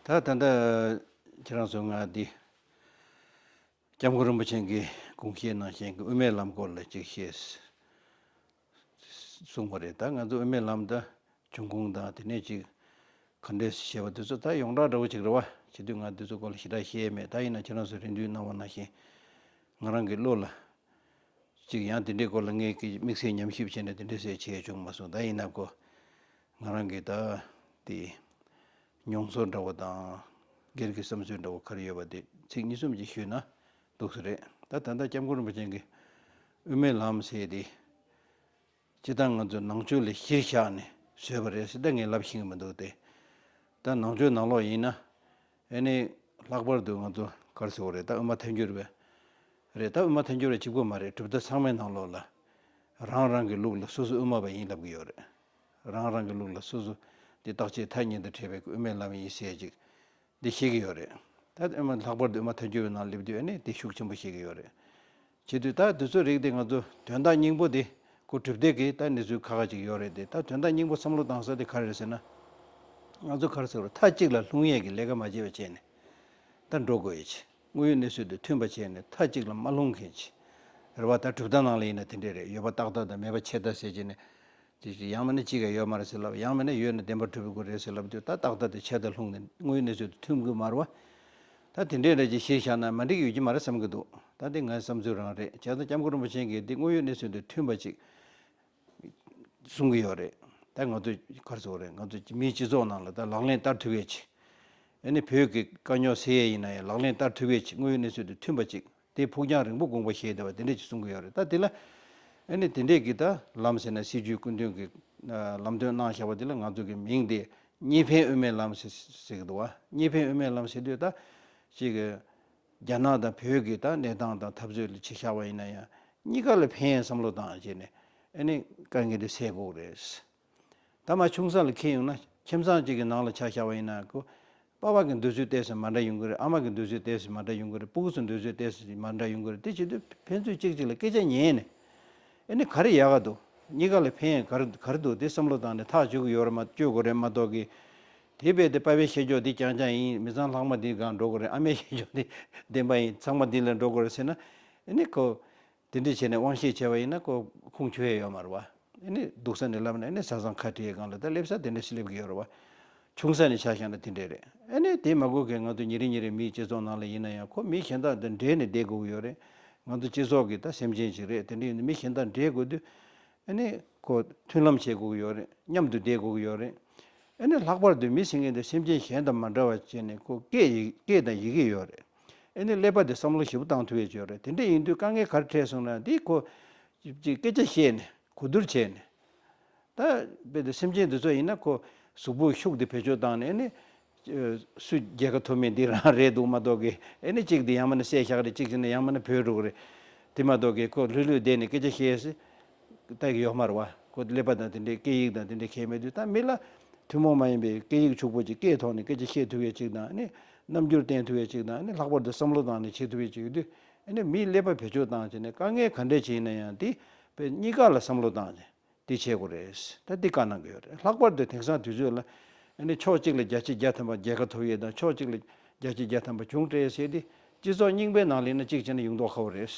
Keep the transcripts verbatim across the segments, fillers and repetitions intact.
ད་ད་ལྟ་ཁྱེད་རང་ཚོ་ང་འདི་སྐྱབས་མགོན་རིན་པོ་ཆེ་གི་དགོངས་བཞེད་ནང་བཞིན་གྱི་དབུ་མའི་ལམ་སྐོར་ལ་ཅིག་བཤད་གསུངས་པ་རེད། ད་ང་ཚོ་དབུ་མའི་ལམ་ད་འབྱུང་ཁུངས་དང་དེ་ནས་ཅིག་ག་འདྲས་བཤད་པ་དེ་ཚོ་ད་ཡོངས་གྲགས་འདྲ་བོ་ཅིག་རེད་བ། བྱེད་དུས་ང་དེ་ཚོ་སྐོར་ལ་ཞེ་དྲག་བཤད་མེད། ད་ཡིན་ན་ཁྱེད་རང་ཚོ་རེ་འདུན་གནང་བ་ནང་བཞིན་ང་རང་གི་བློ་ལ། གཅིག་ཡང་དེ་འདྲའི་སྐོར་ལ་ངས་ཀྱི་དམིགས་བསལ་ཉམས་ཞིབ་བྱས་ནས་དེ་འདྲའི་ཟེར་བྱས་བྱུང་མ་སོང་། ད་ཡིན་ན་ཀོ། ང་རང་གི་ད་དེ་མྱོང་ཚོར་འདྲ་བོ་དང་སྒེར་གྱི་བསམ་ཚུལ་འདྲ་བོ་ག་རེ་ཡོད་པ་དེ་ཚིག་གཉིས་གསུམ་ཅིག་ཞུས་ན་འདུག་ས་རེད། ད་ད་ལྟ་སྐྱབས་མགོན་རིན་པོ་ཆེ་གི་དབུ་མའི་ལམ་ཟེར་དེ་སྤྱིར་བཏང་ང་ཚོ་ནང་ཆོས་ལ་གཞི་བཞག་ནས་བཟོས་པ་རེད་ཟེར་ད་ངས་ལབ་ཤེས་ཀྱི་མི་འདུག་སྟེ། ད་ནང་ཆོས་ནང་ལོགས་ཡིན་ན། ཨེ་ནི་ལྷག་པར་དུ་ང་ཚོ་ག་རེ་ཟེར་དགོས་རེད། ད་དབུ་མ་ཐལ་འགྱུར་བའི་རེད། ད་དབུ་མ་ཐལ་འགྱུར་བ་གཅིག་པོ་མ་རེད། གྲུབ་མཐའ་ཚང་མའི་ནང་ལོགས་ལ་རང་རང་གི་ལུགས་ལ་སོ་སོ་དབུ་མ་པ་ཡིན་ལབ་ཀྱི་ཡོད་རེད། རང་རང་གི་ལུགས་ལ་སོ་སོ་དེ་རྟག་ཆད་ཐ་སྙད་དང་བྲལ་བའི་དབུ་མའི་ལམ་ཡིན་ཟེར་ཅིག་འདི་བཤད་ཀྱི་ཡོད་རེད། ད་དབུ་མ་ལྷག་པར་དུ་དབུ་མ་ཐལ་འགྱུར་བའི་ནང་སླེབས་དུས་ཨེ་ནི་དེ་ཤུགས་ཆེན་པོ་བཤད་ཀྱི་ཡོད་རེད། བྱེད་དུས་ད་དེ་ཚོའི་རིགས་དེ་ང་ཚོ་དོན་དག་སྙིང་པོ་དེ་ཁོ་གྲུབ་མཐའ་གི་ད་གནས་ཚུལ་ཁག་ཁག་ཅིག་ཡོད་རེད་དེ། ད་དོན་དག་སྙིང་པོ་བསམ་བློ་བཏང་ས་དེ་ག་རེ་རེད་ཟེར་ན། ང་ཚོ་ག་རེ་ཟེར་བ་རེད། མཐའ་གཅིག་ལ་ལྷུང་ཡས་ཀྱི་ལས་ཀ་མ་བྱས་པ་བྱས་ནས་ད་འགྲོ་དགོས་ཡས་ཆེ། དངོས་ཡོད་གནས་ཚུལ་དང་མཐུན་པ་བྱས་ནས་མཐའ་གཅིག་ལ་མ་ལྷུང་མཁན་ཆེ། རེད་བ། ད་གྲུབ་མཐའ་ནང་ལ་ཡིན་ན་དེ་འདྲས་རེད། ཡོད་པ་རྟག་མཐའ་དང་མེད་པ་ཆད་མཐའ་ཟེར་བྱས་ནས། དེ་ཡང་མིན་ན་གཅིག་ཀྱང་ཡོད་མ་རེད་ཟེར་ལབ། ཡང་མིན་ན་ཡོད་ན་བདེན་པར་གྲུབ་དགོས་རེད་ཟེར་ལབ་དུས། ད་རྟག་མཐའ་དེ་ཆད་མཐའ་ལྷུང་ནས་དངོས་ཡོད་གནས་ཚུལ་དང་མཐུན་གྱི་མ་རེད་བ། ད་དེ་འདྲས་རེད་ཅེས་གཞིར་བཞག་ན་མ་འགྲིག་ཡོད་ཀྱི་མ་རེད་བསམ་གྱི་འདུག། ད་དེ་ངའི་བསམ་ཚུལ་རང་རེད། བྱས་ཙང་སྐྱབས་མགོན་རིན་པོ་ཆེ་གིས་འདི་དངོས་ཡོད་གནས་ཚུལ་དང་མཐུན་པ་ཅིག་གསུང་གི་ཡོད་རེད། ད་ང་ཚོ་ག་རེ་ཟེར་དགོས་རེད། ང་ཚོ་མིའི་སྤྱི་ཚོགས་ནང་ལ་ད་ལག་ལེན་བསྟར་ཐུབ་ཡས་ཅིག། ཨ་ནི་བོད་ཀྱི་དཀའ་རྙོག་སེལ་ཡས་ཡིན་ན་ཡང་ལག་ལེན་བསྟར་ཐུབ་ཡས་ཅིག། དངོས་ཡོད་གནས་ཚུལ་དང་མཐུན་པ་ཅིག། དེ་ཕུགས་རྒྱང་རིང་པོ་དགོངས་པ་བཞེས་བསྡད་པ་དེ་འདྲས་ཅིག་གསུང་གི་ཡོད་རེད། ད་དེ་ལ་ཨ་ནི་དེ་འདྲས་ཀྱི་ད་ལམ་ཟེར་ན་སྲིད་བྱུས་ཀུན་མཐུན་གྱི་ལམ་སྟོན་གནང་བཞག་པ་དེ་ལ་ང་ཚོ་གི་མིང་དེ་གཉིས་ཕན་དབུ་མའི་ལམ་ཟེར་ཟེར་གི་འདུག་བ། གཉིས་ཕན་དབུ་མའི་ལམ་ཟེར་དུས་ད་ཅིག་གི་རྒྱ་ནག་དང་བོད་ཀྱི་ད་གནས་སྟངས་དང་འཐབ་རྩོད་ལ་ཆ་བཞག་པ་ཡིན་ན་ཡང་གཉིས་ཀ་ལ་ཕན་ཡས་བསམ་བློ་བཏང་བྱས་ནས་ཨ་ནི་དཀའ་ངལ་དེ་སེལ་དགོས་རེད། ད་མ་ཆུང་ས་ལ་འཁེལ་ཡོང་ན་ཁྱིམ་ཚང་གཅིག་གི་ནང་ལ་ཆ་བཞག་པ་ཡིན་ན་ཁོ་པ་ཕ་གི་འདོད་ཚུལ་ཏོག་ཙམ་མ་འདྲ་ཡོང་གི་རེད། ཨ་མ་གི་འདོད་ཚུལ་ཏོག་ཙམ་མ་འདྲ་ཡོང་གི་རེད། སྤུ་གུ་ཚོའི་འདོད་ཚུལ་ཏོག་ཙམ་མ་འདྲ་ཡོང་གི་རེད། དེ་བྱེད་དུས་ཕན་ཚུན་གཅིག་གཅིག་ལ་སྐད་ཆ་ཉན་ནས་ཨ་ནི་ག་རེ་ཡག་ག་འདུག། གཉིས་ཀ་ལ་ཕན་ཡས་ག་རེ་ག་རེ་འདུག། དེ་བསམ་བློ་བཏང་ནས་ཐག་གཅོད་ཀྱི་ཡོད་རེད་མ་གཅོད་དགོས་རེད་མ་གཏོགས་ཀྱི། དེ་བས་དེ་པ་ཕའི་བཤད་ཕྱོགས་འདི་རྐྱང་རྐྱང་ཡིན། མི་ཚང་ལྷག་མ་འདི་སྒང་འགྲོ་དགོས་རེད། ཨ་མའི་བཤད་ཕྱོགས་འདི་བདེན་པ་ཡིན། ཚང་མ་འདི་ལ་འགྲོ་དགོས་རེད་ཟེར་ན་ཨ་ནི་ཁོ། དེ་འདྲས་བྱས་ནས་དབང་ཤེད་བྱས་པ་ཡིན་ན་ཁོ་ཁུངས་འཁྱོལ་ཡས་ཡོད་མ་རེད་བ། ཨ་ནི་སྡུག་ས་ནས་ལབ་ན་ཨ་ནི་བཟའ་ཚང་ཁ་བྲལ་སྒང་ལ་ད་སླེབས་ས་དེ་འདྲས་སུ་སླེབས་ཀྱི་ཡོད་རེད་བ། ཆུང་ས་ནས་ཆ་བཞག་ན་དེ་འདྲས་རེད། ཨ་ནི་དེ་མ་དགོས་གི་ང་ཚོ་ཉིན་རེ་ཉིན་རེ་མིའི་སྤྱི་ཚོགས་ནང་ལ་ཡིན་ན་ཡང་ཁོ་མི་གཞན་དག་དང་འདྲེས་ནས་བསྡད་དགོས་ཀྱི་ཡོད་རེད། ང་ཚོ་སྤྱི་ཚོགས་ཀྱི་ད་སེམས་ཅན་ཞིག་རེད། དེ་འདྲས་ཡིན་ན་མི་གཞན་དང་འདྲེས་དགོས་དུས་ཨ་ནི་ཁོ་མཐུན་ལམ་བྱེད་དགོས་ཀྱི་ཡོད་རེད། མཉམ་དུ་བསྡད་དགོས་ཀྱི་ཡོད་རེད། ཨ་ནི་ལྷག་པར་དུ་མི་ཟེར་མཁན་དེ་སེམས་ཅན་གཞན་དང་མ་འདྲ་བ་བྱས་ནས་ཁོ་སྐད་ཡིག་སྐད་དང་ཡི་གེ་ཡོད་རེད། ཨ་ནི་ཀླད་པ་དེ་བསམ་བློ་ཞིབ་པོ་བཏང་ཐུབ་ཡས་ཅིག་ཡོད་རེད། དེ་འདྲ་ཡིན་དུས་དཀའ་ངལ་ག་རེ་འཕྲད་སོང་ན་འདི་ཁོ་ཅིག་སྐད་ཆ་བཤད་ནས་གོ་བསྡུར་བྱས་ནས་ད་དཔེ་དེ་སེམས་ཅན་འདི་ཚོ་ཡིན་ན་ཁོ་གཟུགས་པོ་ཤུགས་དེ་བེད་སྤྱོད་བཏང་ནས་ཨ་ནི་སུ་རྒྱལ་ཁ་ཐོབ་མིན་འདི་རང་རེད་འདུག་མ་གཏོགས་ཀི་ཨ་ནི་གཅིག་དེ་ཡང་མིན་ན་བསད་བཞག་རེད། གཅིག་བྱས་ན་ཡང་མིན་ན་བོས་འགྲོ་གི་རེད། དེ་མ་གཏོགས་ཀི་ཁོ་ལྷོད་ལྷོད་བསྡད་ནས་སྐད་ཆ་བཤད་ཡས་ལྟ་གི་ཡོད་མ་རེད་བ། ཁོ་ཀླད་པ་དང་དེ་འདྲའི་སྐད་ཡིག་དང་དེ་འདྲའི་ཁྱད་མེད་དུས་ད་མི་ལ་ཐུན་མོང་མ་ཡིན་པའི་སྐད་ཡིག་ཕྱུག་པོ་ཅིག་སྐད་ཐོག་ནས་སྐད་ཆ་བཤད་ཐུབ་ཡས་ཅིག་དང་ཨ་ནི་རྣམ་འགྱུར་བསྟན་ཐུབ་ཡས་ཅིག་དང་ཨ་ནི་ལྷག་པར་དུ་བསམ་བློ་བཏང་ནས་བྱེད་ཐུབ་ཡས་ཅིག་ཡོད་དུས་ཨ་ནི་མིའི་ཀླད་པ་བེད་སྤྱོད་བཏང་བྱས་ནས་དཀའ་ངལ་ག་འདྲས་ཅིག་ཡིན་ན་ཡང་དེ་དཔེ་གཉིས་ཀ་ལ་བསམ་བློ་བཏང་བྱས་དེ་བྱེད་དགོས་རེད། ད་འདི་བཀའ་གནང་གི་ཡོད་རེད། ལྷག་པར་དུ་དེང་སང་དུས་ཚོད་ལ་ཨ་ནི་ཕྱོགས་གཅིག་ལ་བརྒྱ་ཆ་བརྒྱ་ཐམ་པ་རྒྱལ་ཁ་ཐོབ་ཡས་དང་ཕྱོགས་གཅིག་ལ་བརྒྱ་ཆ་བརྒྱ་ཐམ་པ་གྱོང་སྤྲད་ཡས་ཟེར་དེ་སྤྱི་ཚོགས་རྙིང་པའི་ནང་ལ་ཡིན་ན་གཅིག་བྱས་ན་ཡོང་མདོག་ཁ་པོ་རེད།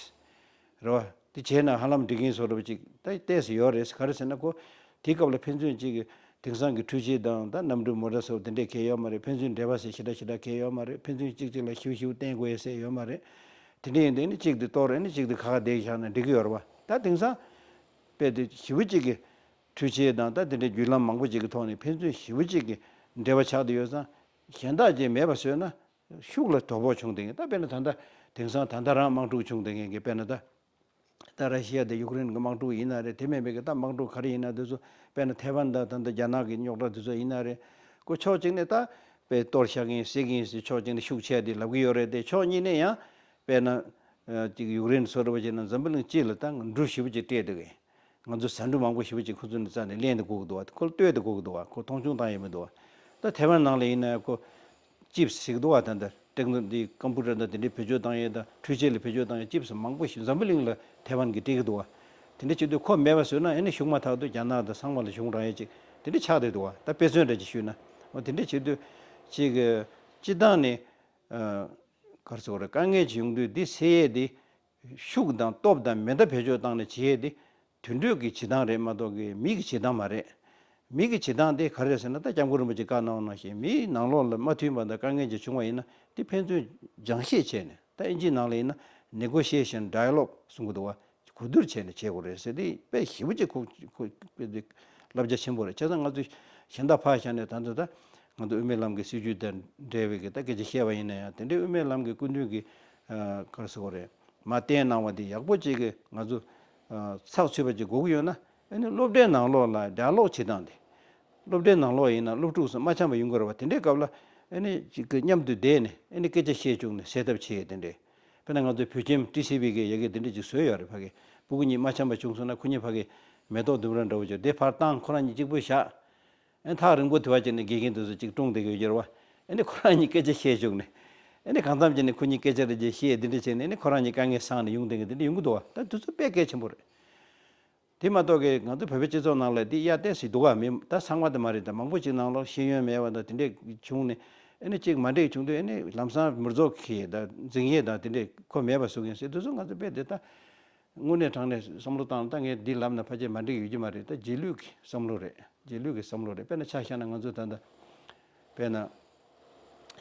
རེད་བ། དེ་བྱས་ན་ཧ་ལམ་འགྲིག་གིན་བཟོ་འདྲ་པོ་ཅིག་ད་ཏོག་ཙམ་ཡོད་རེད། ག་རེ་ཟེར་ན་ཁོ་དེའི་སྐབས་ལ་ཕན་ཚུན་གཅིག་གི་དེང་སང་གི་འཕྲུལ་ཆས་དང་ད་གནམ་གྲུ་མོ་ཊ་སོགས་དེ་འདྲས་གས་ཡོད་མ་རེད། ཕན་ཚུན་འབྲེལ་བ་ཟེར་ཞེ་དྲག་ཞེ་དྲག་གས་ཡོད་མ་རེད། ཕན་ཚུན་གཅིག་གཅིག་ལ་ཞིབ་ཞིབ་བསྟན་དགོས་ཡས་ཟེར་ཡོད་མ་རེད། དེ་འདྲས་ཡིན་དུས་ནི་གཅིག་དེ་གཏོར་ཨ་ནི་གཅིག་དེ་ཁ་ཁ་བསྡད་བཞག་ན་འགྲིག་གི་ཡོད་རེད་བ། ད་དེང་སང་དཔེ་དེ་ཞེ་པོ་གཅིག་གི་འཕྲུལ་ཆས་དང་ད་དེ་འདྲའི་བརྒྱུད་ལམ་མང་པོ་ཅིག་གི་ཐོག་ནས་ཕན་ཚུན་ཞེ་པོ་གཅིག་གི་འབྲེལ་བ་ཆགས་བསྡད་ཡོད་ཙང་གཞན་དག་ཅིག་མེད་པ་བཟོས་ན། ཤུགས་ལ་དོ་ཕོག་བྱུང་བསྡད་མཁན། ད་དཔེར་ན་ད་ལྟ་དེང་སང་ད་ལྟ་རང་དམག་འཁྲུག་བྱུང་བསྡད་མཁན་གྱི་དཔེར་ན་ད་ད་ར་ཤི་ཡ་དང་ཡུཀ་རེན་གྱི་དམག་འཁྲུག་ཡིན་ན་རེད། དེ་མིན་པའི་གི་ད་དམག་འཁྲུག་ག་རེ་ཡིན་ན་དེ་ཚོ་དཔེར་ན་ཐའེ་ཝན་དང་ད་ལྟ་རྒྱ་ནག་གི་རྙོག་དྲ་དེ་ཚོ་ཡིན་ན་རེད། ཁོ་ཕྱོགས་གཅིག་ནས་ད་དཔེ་གཏོར་བཞག་གིན་བསད་གིན་ཟེར་ཕྱོགས་གཅིག་ནས་ཤུགས་ཆེ་དེ་ལབ་གི་ཡོད་རེད་དེ། ཕྱོགས་གཉིས་ནས་ཡང་དཔེར་ན་ཅིག་ཡུཀ་རེན་སོ་འདྲ་བ་བྱས་ན་འཛམ་བུ་གླིང་སྤྱི་ལ་ད་འབྲུ་ཞེ་པོ་ཅིག་སྤྲད་འདུག་གས། ང་ཚོ་ཟ་འབྲུ་མང་པོ་ཞེ་པོ་ཅིག་ཁོ་ཚོ་ནས་རྩ་ནས་ལེན་དུ་དགོས་ཀྱི་འདུག་བ། ཁོ་ལ་ལྟོས་དུ་དགོས་ཀྱི་འདུག་བ། ཁོ་མཐོང་ཆུང་བཏང་ཡས་མི་འདུག་བ། ད་ཐའེ་ཝན་ནང་ལ་ཡིན་ན་ཁོ་ཅིབ་སི་ཟེར་གྱི་འདུག་བ། ད་ལྟ་ཊེག་ནོ་འདི་ཀམ་པུ་ཊར་དང་དེ་འདྲའི་བེད་སྤྱོད་བཏང་ཡས་དང་འཕྲུལ་ཆས་ལ་བེད་སྤྱོད་བཏང་ཡས་ཅིབ་སི་མང་པོ་ཞིག་འཛམ་བུ་གླིང་ལ་ཐའེ་ཝན་གྱིས་སྤྲད་ཀྱི་འདུག་བ། དེ་འདྲ་བྱེད་དུས་ཁོ་མེད་པ་བཟོས་ན་ཨེ་ནི་གཞུག་མ་ཐག་ཏུ་རྒྱ་ནག་དང་ཚང་མ་ལ་གཞུང་དྲང་ཡས་ཅིག་དེ་འདྲ་ཆགས་བསྡད་འདུག་བ། ད་དཔེ་མཚོན་འདྲ་ཅིག་ཞུས་ན་འོ་དེ་འདྲ་བྱེད་དུས་ཅིག་གི་ སྤྱིར་བཏང་ནས་ཨ་ག་རེ་ཟེར་དགོས་རེད། དཀའ་ངལ་ཅིག་ཡོང་དུས་འདི་སེལ་ཡས་འདི་ཤུགས་དང་སྟོབས་དང་མེ་མདའ་བེད་སྤྱོད་བཏང་ནས་བྱེད་ཡས་འདི་དུད་འགྲོའི་གི་བྱེད་སྟངས་རེད་མ་གཏོགས་གི་མིའི་གི་བྱེད་སྟངས་མ་རེད། མིའི་གི་བྱེད་སྟངས་དེ་ག་རེ་རེད་ཟེར་ན། ད་སྐྱབས་མགོན་རིན་པོ་ཆེས་བཀའ་གནང་བ་ནང་བཞིན་མིའི་ནང་ལོགས་ལ་མ་མཐུན་པ་དང་དཀའ་ངལ་ཅིག་བྱུང་བ་ཡིན་ན་དེ་ཕན་ཚུན་སྦྱང་བཤད་བྱས་ནས། ད་ཨིན་ཇིའི་ནང་ལ་ཡིན་ན་negotiation dialogue གསུང་གི་འདུག་བ། གོ་བསྡུར་བྱས་ནས་བྱེད་དགོས་རེད་ཟེར་དེ་དཔེ་ཞེ་པོ་ཅིག་ཁོ་ཁོ་དཔེ་དེ་བསླབ་བྱ་ཆེན་པོ་རེད། བྱས་ཙང་ང་ཚོས་གཞན་དག་ཕར་བཞག་ནས་ད་ལྟ་ད་ང་ཚོ་དབུ་མའི་ལམ་གྱི་སྲིད་བྱུས་དང་འབྲེལ་བའི་གི་ད་སྐད་ཆ་བཤད་པ་ཡིན་ན་ཡང་། དེ་འདྲའི་དབུ་མའི་ལམ་གྱི་སྐུ་མདུན་གྱིས་ཨ་ག་རེ་ཟེར་དགོས་རེད། མར་བསྟན་གནང་བ་དེ་ཡག་པོ་ཅིག་གི་ང་ཚོ་ཨ་ཚགས་ཚུད་པ་ཅིག་དགོས་ཀྱི་ཡོད་ན། ཨ་ནི་སློབ་གྲྭའི་ནང་ལོགས་ལ་dialogue བྱེད་སྟངས་དེ། སློབ་གྲྭའི་ནང་ལོགས་ཡིན་ན་སློབ་ཕྲུག་ཚོ་མ་འཆམ་པ་ཡོང་གི་རེད་བ། དེ་འདྲའི་སྐབས་ལ་ཨ་ནི་ཅིག་གི་མཉམ་དུ་བསྡད་ནས་ཨ་ནི་སྐད་ཆ་བཤད་བཅུག་ནས་སེལ་ཐབས་བྱེད་ཡས་དེ་འདྲའི། དཔེར་ན་ང་ཚོའི་བོད་ཁྱིམ་ཊི་སི་བི་གི་ཡ་གི་དེ་འདྲ་ཅིག་བཟོས་ཡོད་རེད། ཕ་གི་སྤུ་གུ་གཉིས་མ་འཆམ་པ་བྱུང་སོང་ན་ཁོ་གཉིས་ཕ་གི་མེ་ཏོག་ལྡུམ་ར་འདྲ་བོ་ཅིག་དེ་ཕར་བཏང་། ཁོ་རང་གཉིས་གཅིག་པུ་བཞག་ཨ་ནི་ཐག་རིང་པོ་དེ་བ་ཅིག་ནས་དགེ་རྒན་དེ་ཚོ་ཅིག་སྲུང་བསྡད་ཀྱི་ཡོད་ཀྱི་རེད་བ། ཨ་ནི་ཁོ་རང་གཉིས་སྐད་ཆ་བཤད་བཅུག་ནས། ཨ་ནི་གང་འཚམ་ཅིག་ནས་ཁོ་གཉིས་སྐད་ཆ་རེ་ཅིག་བཤད། དེ་འདྲ་བྱས་ནས་ཨ་ནི་ཁོ་རང་གཉིས་དཀའ་ངལ་སངས་ནས་ཡོང་བསྡད་མཁན་དེ་འདྲ་ཡོང་གི་འདུག་བ། ད་དེ་ཚོ་དཔེ་གལ་ཆེན་པོ་རེད། དེ་མ་གཏོགས་ཀྱི་ང་ཚོ་བོད་པའི་སྤྱི་ཚོགས་ནང་ལ་དེ་གཡར་ཏེ་ཟིག་འདུག་ག་མི་ད་ཚང་མ་དེ་མ་རེད། ད་མང་པོ་ཅིག་ནང་ལོགས་ཤེས་ཡོན་མེད་པ་དང་དེ་འདྲས་བྱུང་ནས། ཨ་ནི་ཅིག་མ་འགྲིག་བྱུང་དུས་ཨ་ནི་ལམ་སང་མི་རྫོགས་ཁེ་དང་འཛིང་ཡས་དང་དེ་འདྲས་ཁོ་མེད་པ་བཟོ་མཁན་ཟེར་དུས་ཚོད། ང་ཚོ་དཔེ་དེ་ད་དངོས་གནས་དྲང་གནས་བསམ་བློ་བཏང་ན། ད་ངས་འདི་ལབ་ན་ཕལ་ཆེར་མ་འགྲིག་ཡོད་ཀྱི་མ་རེད། ད་རྗེས་ལུས་ཀྱི་བསམ་བློ་རེད། རྗེས་ལུས་ཀྱི་བསམ་བློ་རེད། དཔེར་ན་ཆ་བཞག་ན་ང་ཚོ་ད་ལྟ་དཔེར་ན།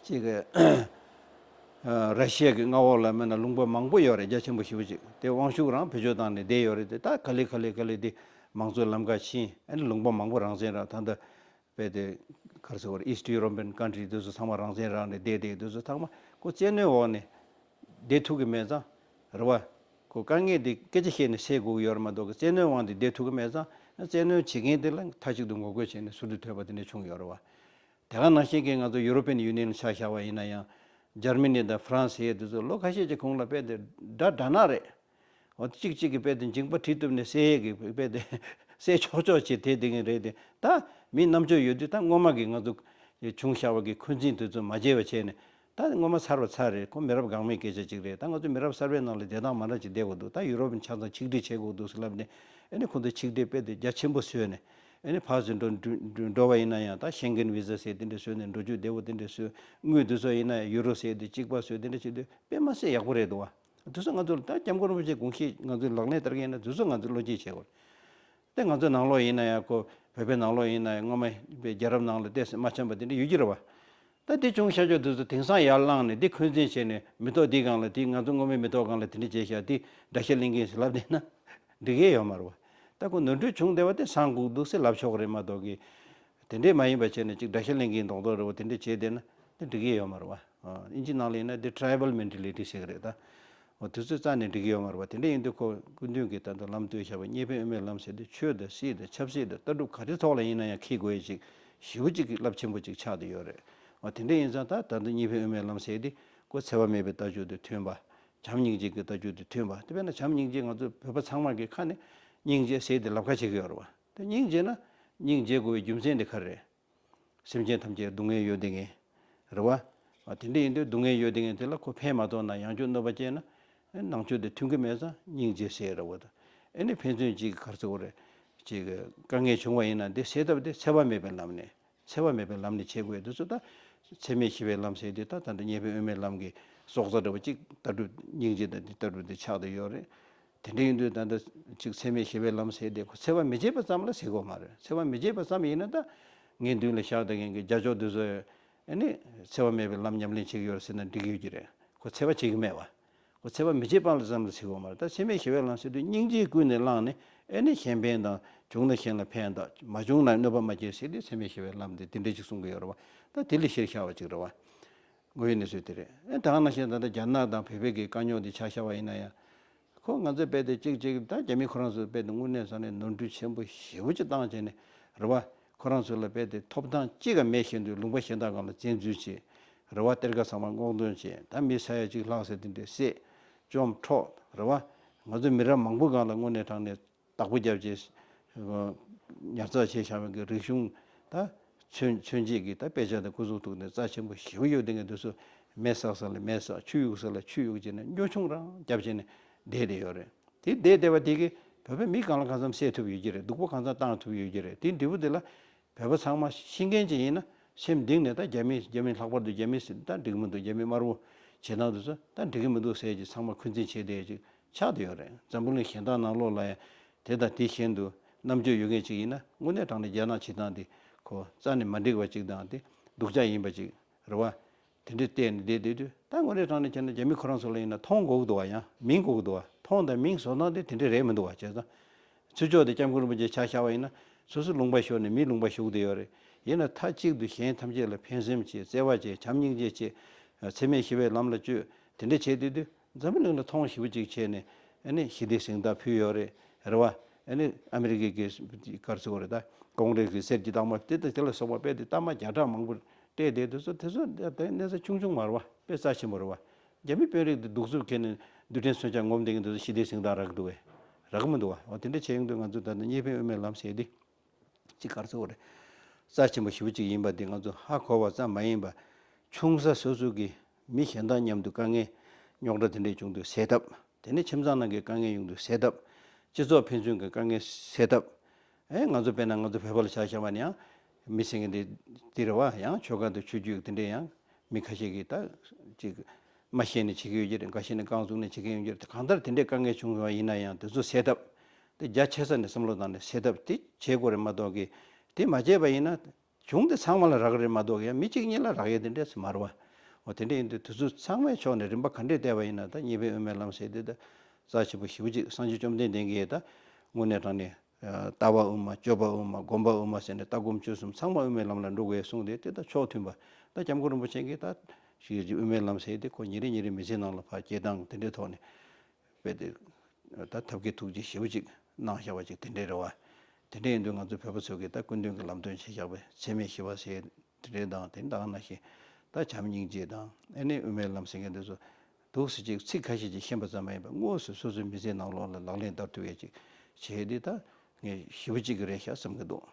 ཅིག་གི་ཨ་ར་ཤི་ཡ་གི་མངའ་འོག་ལ་མིན་ན་ལུང་པ་མང་པོ་ཡོད་རེད། རྒྱ་ཆེན་པོ་ཞེ་པོ་ཅིག་དེ་དབང་ཤུགས་རང་བེད་སྤྱོད་བཏང་ནས་བསྡད་ཡོད་རེད། དེ་ད་ག་ལེ་ག་ལེ་ག་ལེ་དེ་མང་གཙོའི་ལམ་ཁ་ཕྱིན། ཨ་ནི་ལུང་པ་མང་པོ་རང་བཙན་རག་ད་ལྟ་དཔེ་དེ་ག་རེ་ཟེར་དགོས་རེད། East European country དེ་ཚོ་ཚང་མ་རང་བཙན་རག་ནས་བསྡད་བསྡད། དེ་ཚོ་ཚང་མ་ཁོ་བཙན་གནོན་འོག་ནས་བསྡད་ཐུབ་ཀྱི་མེད་ཙང་རེད་བ། ཁོ་དཀའ་ངལ་དེ་སྐད་ཆ་བཤད་ནས་སེལ་དགོས་ཀྱི་ཡོད་རེད་མ་གཏོགས་ཀྱི་བཙན་གནོན་དབང་དུ་བསྡད་ཐུབ་ཀྱི་མེད་ཙང་། བཙན་གནོན་བྱེད་མཁན་དེ་ལ་མཐའ་གཅིག་ཏུ་ངོ་རྒོལ་བྱས་ནས་ཟུར་དུ་ཐོན་པ་དེ་འདྲ་བྱུང་ཡོད་རེད་བ། དེ་ག་ནང་བཞིན་གྱི་ང་ཚོ་European Union ལ་ཆ་བཞག་པ་ཡིན་ན་ཡང་། འཇར་མ་ནི་དང་ཧྥ་རན་སི་ཡས་དེ་ཚོ་ལོ་ཁ་ཤས་ཀྱི་གོང་ལ་དཔེ་དེ་དགྲ་དགྲ་ནག་རེད། འོ་དེ་གཅིག་གཅིག་གིས་དཔེ་དེ་མཇིང་པ་གྲི་གཏུབ་ནས་བསད་ཡས་ཀྱི་དཔེ་དེ་བསད་ཆོག་ཆོག་བྱེད་དེ་དེ་ངན་རེད་དེ། ད་མི་རྣམ་དཔྱོད་ཡོད་དུས་ད་སྔོན་མ་གི་ང་ཚོ་བྱུང་བཞག་པ་གི་འཁོན་འཛིན་དེ་ཚོ་མ་བརྗེད་པ་བྱས་ནས། ད་སྔོན་མ་ཚར་བ་ཚར་རེད། ཁོ་མི་རབས་འགག་མེད་སྐད་ཆ་གཅིག་རེད། ད་ང་ཚོ་མི་རབས་གསར་པའི་ནང་ལ་བདེ་ཐང་མ་འདྲ་ཅིག་བསྡད་དགོས་འདུག་ད་ཡུ་རོབ་ནས་ཆ་ཚང་ཆིག་སྒྲིལ་བྱེད་དགོས་འདུག་ཟེར་ལབ་ནས། ཨ་ནི་ཁོ་ཚོ་ཆིག་སྒྲིལ་དཔེ་དེ་རྒྱ་ཆེན་པོ་བཟོས་ནས། ཨ་ནི་ཕར་ཚུར་འགྲོ་འགྲོ་འགྲོ་བ་ཡིན་ན་ཡང་ད་ཤེང་གྷན་བི་ཟ་ཟེར་དེ་འདྲ་བཟོས་ནས། འགྲོ་རྒྱུ་བདེ་བོ་དེ་འདྲ་བཟོས། དངུལ་དེ་ཚོ་ཡིན་ན་ཡང་ཡུ་རོ་ཟེར་དེ་གཅིག་པ་བཟོས། དེ་འདྲ་བྱེད་དུས་དཔེ་མ་སྲིད་ཡག་པོ་རེད་འདུག་བ། དེ་ཚོ་ང་ཚོ་ལ་ད་སྐྱབས་མགོན་རིན་པོ་ཆེའི་དགོངས་གཞི་ང་ཚོའི་ལག་ལེན་བསྟར་གྱི་ཡིན་ན་དེ་ཚོ་ང་ཚོས་བློ་སྐྱེད་བྱེད་དགོས། དེ་ང་ཚོའི་ནང་ལོགས་ཡིན་ན་ཡང་ཁོ་བོད་པའི་ནང་ལོགས་ཡིན་ན་ཡང་སྔོན་མ་པའི་རྒྱལ་རབས་ནང་ལ་ཏོག་ཙམ་མ་འཆམ་པ་དེ་འདྲ་ཡོད་ཀྱི་རེད་བ། ད་དེ་བྱུང་ཤར་ཕྱོགས་དེ་ཚོ་དེང་སང་ཡར་བླངས་ནས་དེ་འཁོན་འཛིན་བྱས་ནས་མེ་ཏོག་འདི་སྒང་ལ་དེ། ང་ཚོ་སྔོན་མའི་མེ་ཏོག་སྒང་ལ་དེ་འདྲ་བྱས་ཤག་དེ་དགྲ་ཤ་ལེན་གྱི་ཡིན་ཟེར་ལབ་བསྡད་ན་འགྲིག་གི་ཡོད་མ་རེད་བ། ད་ཁོ་ནོར་འཁྲུལ་བྱུང་བསྡད་པ་དེ་སངས་དགོས་འདུག་ཟེར་ལབ་ཆོག་གི་རེད་མ་གཏོགས་ཀྱི། དེ་འདྲས་མ་ཡིན་པ་བྱས་ནས་ཅིག་དགྲ་ཤ་ལེན་གྱི་ཡིན་མདོག་མདོག་རེད་བ། དེ་འདྲས་བྱས་བསྡད་ན་དེ་འགྲིག་གི་ཡོད་མ་རེད་བ། ཨ། ཨིན་ཇི་ནང་ལ་ཡིན་ན་དེ་tribal mentality ཟེར་གི་རེད་ད། འོ་དེ་ཚོ་རྩ་ནས་འགྲིག་གི་ཡོད་མ་རེད་བ། དེ་འདྲ་ཡིན་དུས་ཁོ་སྐུ་མདུན་གྱིས་ད་ལྟ་ལམ་སྟོན་བཞག་པ་གཉིས་ཕན་དབུ་མའི་ལམ་ཟེར་དེ་ཆོས་དང་སྲིད་དང་ཆབ་སྲིད་དང་ལྟ་གྲུབ་ག་རེ་ཐོག་ལ་ཡིན་ན་ཡང་འཁྱེར་དགོས་ཡ་ཅིག་ཞེ་པོ་ཅིག་གི་རླབས་ཆེན་པོ་ཅིག་ཆགས་བསྡད་ཡོད་རེད། འོ་དེ་འདྲ་ཡིན་ཙང་ད་ད་ལྟ་གཉིས་ཕན་དབུ་མའི་ལམ་ཟེར་དེ་ཁོ་འཚེ་བ་མེད་པའི་ལྟ་སྤྱོད་དེ་མཐུན་པ། བྱམས་སྙིང་རྗེ་གི་ལྟ་སྤྱོད་དེ་མཐུན་པ། དེ་བས་ན་བྱམས་སྙིང་རྗེ་ང་ཚོ་བོད་པ་ཚང་མ་གི་ཁ་ནས་སྙིང་རྗེ་ཟེར་དེ་ལབ་ཁ་བྱེད་ཀྱི་ཡོད་རེད་བ། དེ་སྙིང་རྗེ་ན་སྙིང་རྗེ་དགོས་པའི་རྒྱུ་མཚན་དེ་ག་རེ་རེད། སེམས་ཅན་ཐམས་ཅད་སྡུག་བསྔལ་ཡོད་དེ་ངེས། རེད་བ། ཨ། དེ་འདྲ་ཡིན་དུས་སྡུག་བསྔལ་ཡོད་དེ་ངེས་དེ་ལ་ཁོ་ཕན་མ་ཐོགས་ན་ཡང་བསྐྱར་གནོད་པ་སྐྱེལ་ན། ཨེ། ནང་ཆོས་དེ་མཐུན་གྱི་མེད་ཙང་སྙིང་རྗེ་ཟེར་རེད་བ། ད་ཨེ་ནི་ཕན་ཚུན་གཅིག་ག་རེ་ཟེར་དགོས་རེད། གཅིག་གི་དཀའ་ངལ་བྱུང་བ་ཡིན་ན་དེ་སེལ་ཐབས་དེ་འཚེ་བ་མེད་པའི་ལམ་ནས། འཚེ་བ་མེད་པའི་ལམ་ནས་བྱེད་དགོས་དུས་སུ་ད། འཚེ་མེད་ཞི་བའི་ལམ་ཟེར་དེ་ད་ད་ལྟ་གཉིས་ཕན་དབུ་མའི་ལམ་གྱི་སྲོག་རྩ་འདྲ་བོ་གཅིག་ལྟ་གྲུབ་སྙིང་རྗེ་དང་དེ་ལྟ་གྲུབ་དེ་ཆགས་བསྡད་ཡོད་རེད། དེ་འདྲ་ཡིན་དུས་ད་ལྟ་ཅིག་འཚེ་མེད་ཞི་བའི་ལམ་ཟེར་དེ་ཁོ་འཚེ་བ་མི་བྱེད་པ་ཙམ་ལ་ཟེར་དགོས་མ་རེད། འཚེ་བ་མི་བྱེད་པ་ཙམ་ཡིན་ན་ད་ངའི་མདུན་ལ་བཞག་བསྡད་མཁན་གྱི་རྒྱ་ཕྱོགས་འདི་ཚོས་ཨ་ནི་འཚེ་བ་མེད་པའི་ལམ་ཉམས་ལེན་བྱེད་ཀྱི་ཡོད་རེད་ཟེར་ན་འགྲིག་གི་ཡོད་ཀྱི་རེད། ཁོ་འཚེ་བ་བྱེད་ཀྱི་མེད་པ། ཁོ་འཚེ་བ་མི་བྱེད་པ་ཙམ་ལ་ཟེར་དགོས་མ་རེད། ད་འཚེ་མེད་ཞི་བའི་ལམ་ཟེར་དུས་སྙིང་རྗེ་ཀུན་ནས་བསླངས་ནས་ཨ་ནི་གཞན་ཕན་དང་བྱུང་ན་གཞན་ལ་ཕན་དང་མ་བྱུང་ན་གནོད་པ་མ་བསྐྱལ་ཟེར་དུས་འཚེ་མེད་ཞི་བའི་ལམ་དེ་དེ་འདྲ་ཅིག་གསུང་གི་ཡོད་རེད་བ། ད་དེ་ལ་གཞིར་བཞག་པ་ཅིག་རེད་བ། དངོས་ཡོད་གནས་ཚུལ་དེ་རེད། ཨེ། ད་ག་ནང་བཞིན་ད་ལྟ་རྒྱ་ནག་དང་བོད་པའི་གི་དཀའ་རྙོག་འདི་ཆ་བཞག་པ་ཡིན་ན་ཡང་། ཁོ་ང་ཚོའི་དཔེ་དེ་གཅིག་གཅིག་ད་རྒྱ་མི་ཁོ་རང་ཚོའི་དཔེ་དེ་དངོས་གནས་ས་ནས་ནོར་འཁྲུལ་ཆེན་པོ་ཞེ་པོ་ཅིག་བཏང་བྱས་ནས་རེད་བ། ཁོ་རང་ཚོ་ལ་དཔེ་དེ་ཐོབ་ཐང་གཅིག་ཀྱང་མེད་བཞིན་དུ་ལུང་པ་གཞན་དག་སྒང་ལ་བཙན་འཛུལ་བྱས། རེད་བ། གཏེར་ཁ་ཚང་མ་སྔོག་འདོན་བྱས། ད་མི་ས་ཡ་གཅིག་ལྷག་ཙམ་དེ་འདྲས་བསད། བཅོམ་འཕྲོག་རེད་བ། ང་ཚོ་མི་རབས་མང་པོའི་སྒང་ལ་དངོས་གནས་དྲང་གནས་བདག་པོ་བརྒྱབ་བྱས། ཉར་ཚགས་བྱས་བཞག་པའི་གི་རིག་གཞུང་ད་མཚོན་མཚོན་བྱེད་ཀྱི་ད་དཔེ་ཆ་དང་སྐུ་གཟུགས་ཐུག་ནས་རྩ་ཆེན་པོ་ཞེ་པོ་ཡོད་དེ་ངས་འདི་ཚོ་མེ་བསགས་ས་ལ་མེ་བསགས། ཆུ་གཡུག་ས་ལ་ཆུ་གཡུག་བྱས་ནས་སྨྱོ་ཆུང་རང་བརྒྱབ་བྱས་ནས་བསྡད་བསྡད་ཡོད་རེད། དེ་བསྡད་བསྡད་པ་དེ་གིས་བོད་པའི་མི་གང་ལ་གང་འཚམ་བསད་ཐུབ་ཡོད་ཀྱི་རེད། སྡུག་པོ་གང་འཚམ་བཏང་ཐུབ་ཡོད་ཀྱི་རེད། དེ་འབྲས་བུ་དེ་ལ་བོད་པ་ཚང་མ་ཤེས་མཁན་ཅིག་ཡིན་ན་ སེམས་གཏིང་ནས་ད་རྒྱ་མི་རྒྱ་མི་ལྷག་པར་དུ་རྒྱ་མི་ཟེར་ད་འགྲིག་གི་མི་འདུག་རྒྱ་མི་དམར་པོ་བྱེད་སྟངས་དེ་ཚོ་ད་འགྲིག་གི་མི་འདུག་ཟེར་ཅིག་ཚང་མ་འཁོན་འཛིན་བྱས་བསྡད་ཅིག་ཆགས་བསྡད་ཡོད་རེད། འཛམ་བུ་གླིང་གཞན་དག་ནང་ལོགས་ལ་ཡང་དེ་དང་དེ་བཞིན་དུ་རྣམ་དཔྱོད་ཡོད་མཁན་ཅིག་ཡིན་ན་དངོས་གནས་དྲང་གནས་རྒྱ་ནག་བྱེད་སྟངས་དེ་ཁོ་རྩ་ནས་མ་འགྲིག་པ་ཅིག་དང་དེ་སྡུག་ཅག་ཡིན་པ་ཅིག་རེད་བ། དེ་འདྲའི་བལྟས་ནས་བསྡད་བསྡད་དུས་ད་དངོས་གནས་དྲང་གནས་བྱས་ན་རྒྱ་མི་ཁོ་རང་ཚོ་ལ་ཡིན་ན་མཐོང་དགོས་ཀྱི་འདུག་བ། ཡང་མིན་དགོས་ཀྱི་འདུག་བ། མཐོང་དང་མིན་བཟོ་སྟངས་དེ་དེ་འདྲ་རེད་མི་འདུག་བ། བྱས་ཙང་ཚུར་ཕྱོགས་དེ་སྐྱབས་མགོན་རིན་པོ་ཆེ་ཆ་བཞག་པ་ཡིན་ན་སོ་སོ་ལུང་པ་ཤོར་ནས་མི་ལུང་པ་ཞུགས་བསྡད་ཡོད་རེད། ཡིན་ན་མཐའ་གཅིག་ཏུ་གཞན་ཐམས་ཅད་ལ་ཕན་སེམས་བྱེད། བརྩེ་བ་བྱེད། བྱམས་སྙིང་རྗེ་བྱེད། འཚེ་མེད་ཞི་བའི་ལམ་ལ་བསྐྱོད། དེ་འདྲ་བྱེད་དུས་དུས་འཛམ་བུ་གླིང་ལ་མཐོང་ཞེ་པོ་ཅིག་བྱས་ནས་ཨ་ནི་ཞི་བདེའི་གཟེངས་རྟགས་ཕུལ་ཡོད་རེད། རེད་བ། ཨ་ནི་ཨ་མི་རི་ཀའི་གི་ག་རེ་ཟེར་དགོས་རེད། ད་ཀོང་རེས་ཀྱི་གསེར་གྱི་རྟགས་མ་དེ་དང་དེ་ལ་སོགས་པ་དཔེ་དེ་རྟགས་མ་བརྒྱ་ཕྲག་མང་པོ་སྤྲད་བསྡད་དུས་ཚོད་དེ་ཚོ་དེ་གནས་ཚད་ཆུང་ཆུང་མ་རེད་བ། དཔེ་རྩ་ཆེན་པོ་རེད་བ། རྒྱ་མི་དཔོན་རིགས་དེ་གདུག་རྩུབ་ཁྱེར་ནས་རྡུལ་ཕྲན་མཚོན་ཆ་ངོམ་བསྡད་མཁན་དེ་ཚོ་ཞི་བདེའི་གཟེངས་རྟགས་རག་གི་འདུག་བས། རག་གི་མི་འདུག་བ། འོ་དེ་འདྲ་བྱས་ཡོང་དུས་ང་ཚོ་ད་ལྟ་གཉིས་ཕན་དབུ་མའི་ལམ་ཟེར་དེ་ཅིག་ག་རེ་ཟེར་དགོས་རེད། རྩ་ཆེན་པོ་ཞེ་པོ་ཅིག་ཡིན་པ་འདི་ང་ཚོ་ཧ་གོ་བ་ཙམ་མ་ཡིན་པ། ཆུང་ས་སོ་སོ་གི་མི་གཞན་དང་མཉམ་དུ་དཀའ་ངལ་རྙོག་དྲ་དེ་འདྲས་བྱུང་དུས་སེལ་ཐབས། དེ་ནས་ཁྱིམ་ཚང་ནང་གི་དཀའ་ངལ་ཡོང་དུས་སེལ་ཐབས། སྤྱི་ཚོགས་ཕན་ཚུན་གྱི་དཀའ་ངལ་སེལ་ཐབས། ཨེ་ང་ཚོ་དཔེར་ན་ང་ཚོ་བོད་པ་ལ་ཆ་བཞག་པ་ན་ཡང་མི་ཟེར་མཁན་དེ་འདི་རེད་བ། ཡང་ཆོལ་ཁ་དང་ཆོས་བརྒྱུད་དེ་འདྲས་ཡང་མི་ཁ་ཤས་ཀྱིས་ད་ཅིག་མ་ཤེས་ནས་བྱེད་ཀྱི་ཡོད་ཀྱི་རེད། འགའ་ཤས་ནས་རྐང་བཙུགས་ནས་བྱེད་ཀྱི་ཡོད་ཀྱི་རེད། གང་ལྟར་དེ་འདྲས་དཀའ་ངལ་བྱུང་བ་ཡིན་ན་ཡང་དེ་ཚོ་སེལ་ཐབས་དེ་རྒྱ་ཆེ་ས་ནས་བསམ་བློ་བཏང་ནས་སེལ་ཐབས་དེ་བྱེད་དགོས་རེད་མ་གཏོགས་ཀྱི་དེ་མ་བྱས་པ་ཡིན་ན། གཞུང་དེ་ཚང་མ་ལ་རག་རེད་མ་གཏོགས་ཡང་མི་གཅིག་གཉིས་ལ་རག་ཡས་དེ་འདྲས་སུ་མ་རེད་བ། འོ་དེ་འདྲས་ཡིན་དུས་དེ་ཚོ་ཚང་མའི་ཕྱོགས་ནས་རིམ་པ་ག་འདྲས་བལྟས་པ་ཡིན་ན་ད་གཉིས་ཕན་དབུ་མའི་ལམ་ཟེར་དེ་ད་རྩ་ཆེན་པོ་ཞེ་པོ་ཅིག་སངས་རྒྱས་བཅོམ་ལྡན་འདས་ཀྱིས་ད་དངོས་གནས་དྲང་གནས་ལྟ་བ་དབུ་མ། སྤྱོད་པ་དབུ་མ། སྒོམ་པ་དབུ་མ་ཟེར་ནས་ལྟ་སྒོམ་སྤྱོད་གསུམ་ཚང་མ་དབུ་མའི་ལམ་ལ་འགྲོ་དགོས་གསུངས་ཏེ་དེ་ད་ཕྱོགས་མཐུན་པ། ད་སྐྱབས་མགོན་རིན་པོ་ཆེ་གིས་ད་ཞེས་དབུ་མའི་ལམ་ཟེར་དེ་ཁོ་ཉིན་རེ་ཉིན་རེ་མི་ཚེའི་ནང་ལ་ཕར་སྐྱེལ་སྟངས་དེ་འདྲའི་ཐོག་ནས། དཔེ་དེ། ད་ཐབས་མཁས་ཐུགས་རྗེ་ཞེ་པོ་ཅིག་གནང་བཞག་པ་ཅིག་དེ་འདྲའི་རེད་བ། དེ་འདྲ་ཡིན་དུས་ང་ཚོ་བོད་པ་ཚོ་གིས་ད་སྐུ་མདུན་གྱི་ལམ་སྟོན་བྱས་བཞག་པའི་འཚེ་མེད་ཞི་བ་ཟེར་དེ་འདྲའི་དང་དེ་འདྲ་ནང་བཞིན་ད་བྱམས་སྙིང་རྗེ་དང་ཨ་ནི་དབུ་མའི་ལམ་ཟེར་མཁན་དེ་ཚོ་འདུག་སེ་ཅིག་ཚིག་ཁ་ཤས་ཅིག་ཤེས་པ་ཙམ་མ་ཡིན་པར་དངོས་སུ་སོ་སོའི་མི་ཚེའི་ནང་ལོགས་ལ་ལག་ལེན་བསྟར་ཐུབ་ཡས་ཅིག་བྱས་ཏེ་ད་ངས་ཞེ་པོ་ཅིག་གི་རེད་ཤག་བསམ་གྱི་འདུག